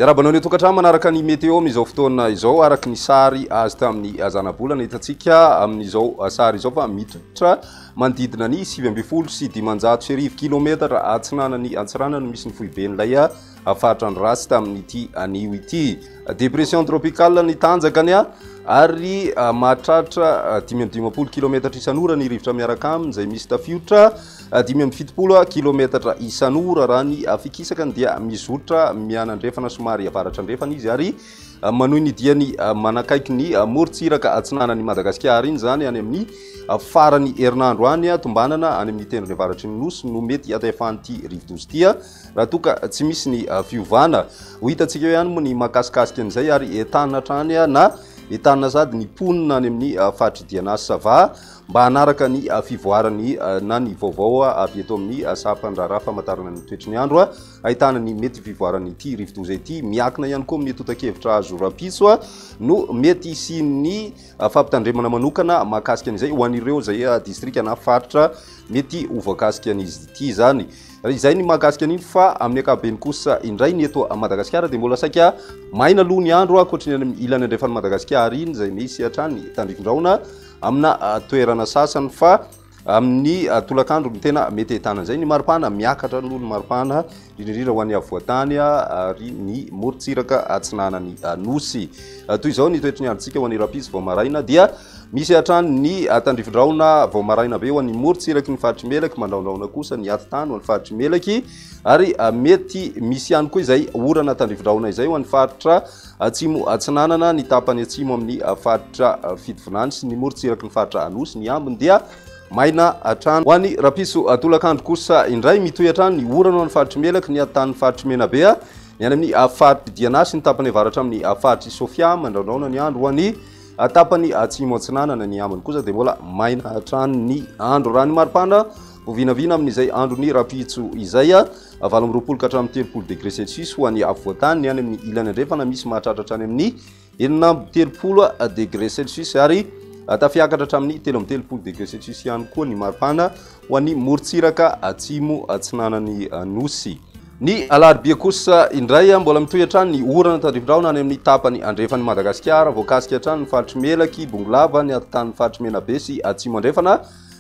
Miarahaba anao ny tokantrano manaraka ny météo amin'izao fotoana izao araka ny sary azo tamin'ny zanabolana hitantsika amin'izao sary izao fa mitotra manodidina ny 1519 kilometatra atsinanan'ny Antsiranana no misy ny foiben'ilay faritra andro ratsy tamin'ity anio ity. Dépression tropicale ny tanjakany ary mahatratra 55 kilometatra isan'ora ny rivotra miaraka aminy izay misy tafiotra 75 kilometatra isan'ora. Raha ny fikisakany dia mizotra mianandrefana somary avaratra andrefana izy ary manohy ny diany manakaiky ny morontsiraka atsinanan'i Madagasikara iny izany any amin'ny farany herinandro any tombanana any amin'ny tendrony avaratry ny nosy no mety hatefan'ity rivodoza ity raha toa ka tsy misy ny fiovana. Ho hitantsika eo ihany moa ny mahakasikasika an'izay ary entanina hatrany na entanina sady ny mponina any amin'ny faritr'i Diana sy Sava mba hanaraka ny fivoarany na ny vaovao avy eto amin'ny sampan-draharaha famantarana ny toetry ny andro ahitana ny mety fivoaran'ity rivodoza ity. Miankina ihany koa amin'ny tontan-kevitra azo rahampitso no mety hisian'ny fampitandremana manokana mahakasika an'izay ho an'ireo izay distrika na faritra mety ho voakasika an'izy ity izany. Izay ny mahakasika an'iny fa amin'ny ankapobeny kosa indray ny eto Madagasikara dia mbola saika maina aloha ny andro ankoatry ny any amin'ny ilany andrefan'i Madagasikara iny izay misy hatrany tandrifindrahona amina toerana sasany fa amin'ny tolakandro no tena mety ahitana an'izay. Ny maripana miakatra aloha ny maripana indrindra indrindra ho an'ny afovoan-tany ary ny morontsiraka atsinanan'ny nosy. Toy izao ny toetry ny androntsika ho an'ny rahampitso vao maraina dia misy hatrany ny tandrifindrahona vao maraina be ho an'ny morontsiraky ny faritr'i Melaky, mandrahondrahona kosa ny atitany ho an'ny faritr'i Melaky ary mety misy ihany koa izay orana tandrifindrahona izay ho an'ny faritra atsimo atsinanana, ny tapany atsimo amin'ny faritra Fitovinany sy ny morontsiraky ny faritra Anosy. Ny ambiny dia maina hatrany. Ho an'ny rahampitso tolakandro kosa indray mitohy hatrany ny orana ho an'ny faritr'i Melaky, ny atitanin'ny faritr'i Menabe, ny any amin'ny faritr'i Diana sy ny tapany avaratra amin'ny faritr'i Sofia. Mandrahondrahona ny andro ho an'ny tapany atsimo atsinanana, ny ambiny kosa dia mbola maina hatrany ny andro. Raha ny maripana vao vinavina amin'izay andron'ny rahampitso izay, 28 ka hatramin'ny 30 degré celsius ho an'ny afovoan-tany, ny any amin'ny ilany andrefana misy mahatratra hatrany amin'ny 36 degré celsius ary tafiakatra hatramin'ny 33 degré celsius ihany koa ny maripana ho an'ny morontsiraka atsimo atsinanan'ny nosy. Ny alarobia kosa indray mbola mitohy hatrany ny orana tandrifindrahona any amin'ny tapany andrefan'i Madagasikara, voakasika hatrany ny faritr'i Melaky, Bongolava, ny atitan'ny faritr'i Menabe sy Atsimo Andrefana.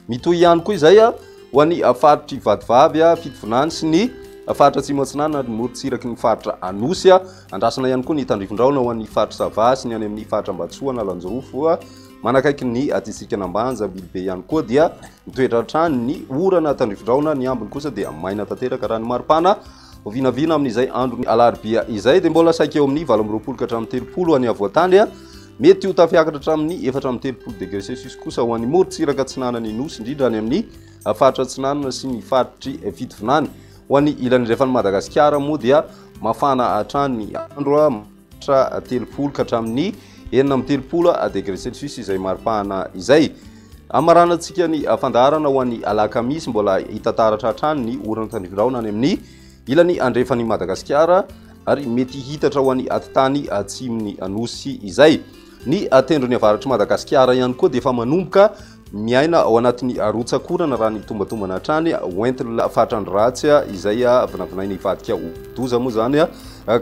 Mitohy ihany koa izay ho an'ny faritr'i Vatovavy, Fitovinany sy ny faritra Atsimo Atsinanana ary ny morontsiraky ny faritra Anosy. Andrasana ihany koa ny tandrifindrahona ho an'ny faritra Sava sy ny any amin'ny faritra Ambatosoa, Analanjirofo, manakaiky ny distrikan'Ambanja, Ambilobe ihany koa dia mitoetra hatrany ny orana tandrifindrahona, ny ambiny kosa dia maina tanteraka raha ny maripana vinavina amin'izay andron'ny alarobia izay dia mbola saika eo amin'ny 28 ka hatramin'ny 30 any afovoan-tany. Mety ho tafiakatra hatramin'ny 34 degré celsius kosa ho an'ny morontsiraka atsinanan'ny nosy, indrindra any amin'ny faritra atsinanana sy ny faritry Fitovinany. Ho an'ny ilany andrefan'i Madagasikara moa dia mafana hatrany ny andro, mahatratra 30 ka hatramin'ny 36 degré celsius izay maripana izay. Hamaranantsika ny fandaharana ho an'ny alakamisy, mbola hita taratra hatrany ny orana tandrifindrahona any amin'ny ilany andrefan'i Madagasikara ary mety hitatra ho an'ny atitany atsimon'ny Nosy izay. Ny tendrony avaratr'i Madagasikara ihany koa dia efa manomboka miaina ao anatin'ny rotsak'orana raha ny tombatombana hatrany hoentin'ny faritra andro ratsy izay vinavinaina hivadika ho doza moa izany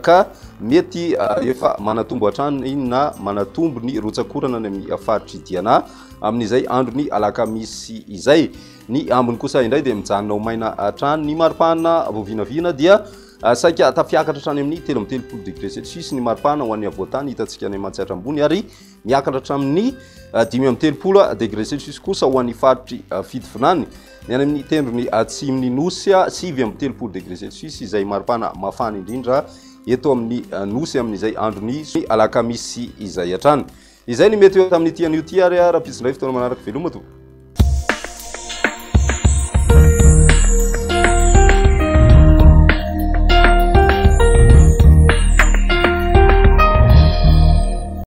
ka mety efa manatombo hatrany na manatombo ny rotsak'orana any amin'ny faritr'i Diana amin'izay andron'ny alakamisy izay. Ny ambiny kosa indray dia mijanona ho maina hatrany. Ny maripana vao vinavina dia saika tafiakatra hatrany amin'ny 33 degré celsius ny maripana ho an'ny afovoan-tany hitantsika any Matsiatra Ambony ary miakatra hatramin'ny 35 degré celsius kosa ho an'ny faritry Fitovinany. Ny any amin'ny tendrony atsimon'ny Nosy 39 degré celsius izay maripana mafana indrindra eto amin'ny Nosy amin'izay andron'ny alakamisy izay hatrany. Izay ny mety ho tamin'ity anio ity ary rahampitso indray fotoana manaraka. Veloma tompoko.